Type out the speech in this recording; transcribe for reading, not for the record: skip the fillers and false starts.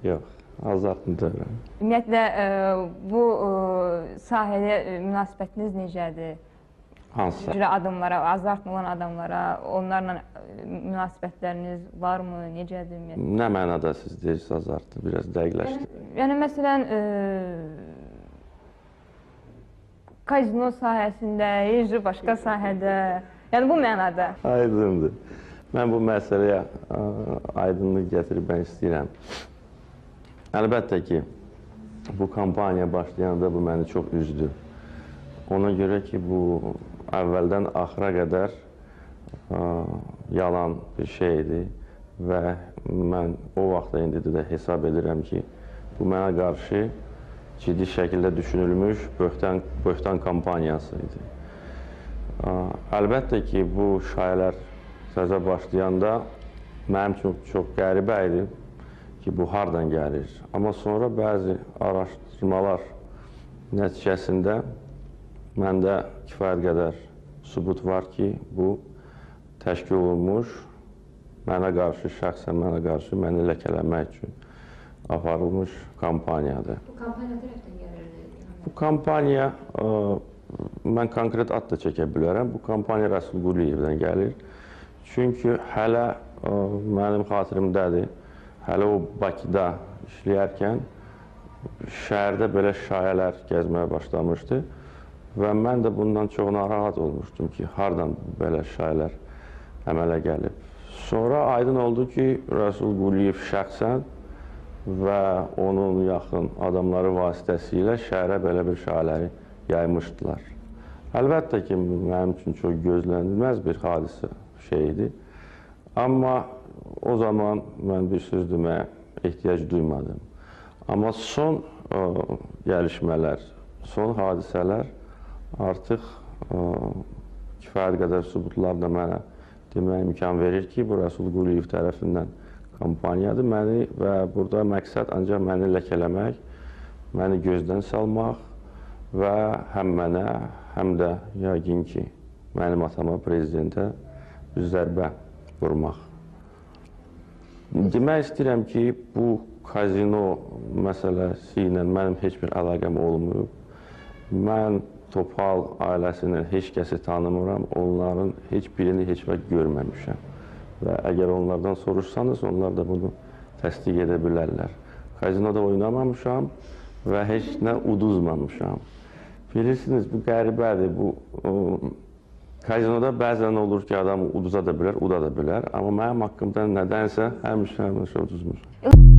Yox, azartlı deyiləm. Ümumiyyətlə, bu sahəyə münasibətiniz necədir? Hansı? Cürə adamlara, azartlı olan adamlara, onlarla münasibətləriniz varmı, necədir ümumiyyətlə? Nə mənada siz deyirsiniz azartlı? Biraz dəqiqləşdirin. Yəni, məsələn, kazino sahəsində, başqa sahədə, yəni bu mənada. Aydındır. Mən bu məsələyə aydınlıq gətirmək istəyirəm. Əlbəttə ki, bu kampaniya başlayanda bu məni çox üzdü. Ona görə ki, bu əvvəldən axıra qədər yalan bir şeydir və mən o vaxtda indi də hesab edirəm ki, bu mənə qarşı ciddi şəkildə düşünülmüş böhtan kampaniyası idi. Əlbəttə ki, bu şayələr təzə başlayanda mənim üçün çox qəribə idi ki, bu hardan gəlir. Amma sonra bəzi araşdırmalar nəticəsində məndə kifayət qədər sübut var ki, bu təşkil olunmuş, mənə qarşı, şəxsən mənə qarşı məni ləkələmək üçün aparılmış kampaniyadır. Bu kampaniya tərəfdən gəlirdi? Bu kampaniya, mən konkret ad da çəkə bilərəm, bu kampaniya Rəsul Quliyevdən gəlir. Çünki hələ mənim xatirimdədir, hələ o Bakıda işləyərkən şəhərdə belə şayələr gəzməyə başlamışdı. Və mən də bundan çox narahat olmuşdum ki, hardan belə şayələr əmələ gəlib. Sonra aydın oldu ki, Rəsul Quliyev şəxsən və onun yaxın adamları vasitəsilə şəhərə belə bir şayələri yaymışdılar. Əlbəttə ki, mənim üçün çox gözlənilməz bir hadisə şeydi. Amma o zaman mən bir söz deməyə ehtiyac duymadım. Amma son gəlişmələr, son hadisələr artıq kifayət qədər sübutlar da mənə deməyə imkan verir ki, bu Rəsul Quliyev tərəfindən kampaniyadır məni və burada məqsəd ancaq məni ləkələmək, məni gözdən salmaq və həm mənə, həm də yəqin ki, mənim atama, prezidentə bir zərbə vurmaq. Demək istəyirəm ki, bu kazino məsələsi ilə mənim heç bir əlaqəm olmayıb. Mən Topal ailəsinin heç kəsi tanımıram, onların heç birini heç vaxt görməmişəm. Və əgər onlardan soruşsanız, onlar da bunu təsdiq edə bilərlər. Kazinoda oynamamışam və heç nə uduzmamışam. Bilirsiniz, bu qəribədir. Bu kazinoda bəzən olur ki, adam uduza da bilər, uda da bilər. Amma mənim haqqımda nədənsə həmişə uduzmuşam.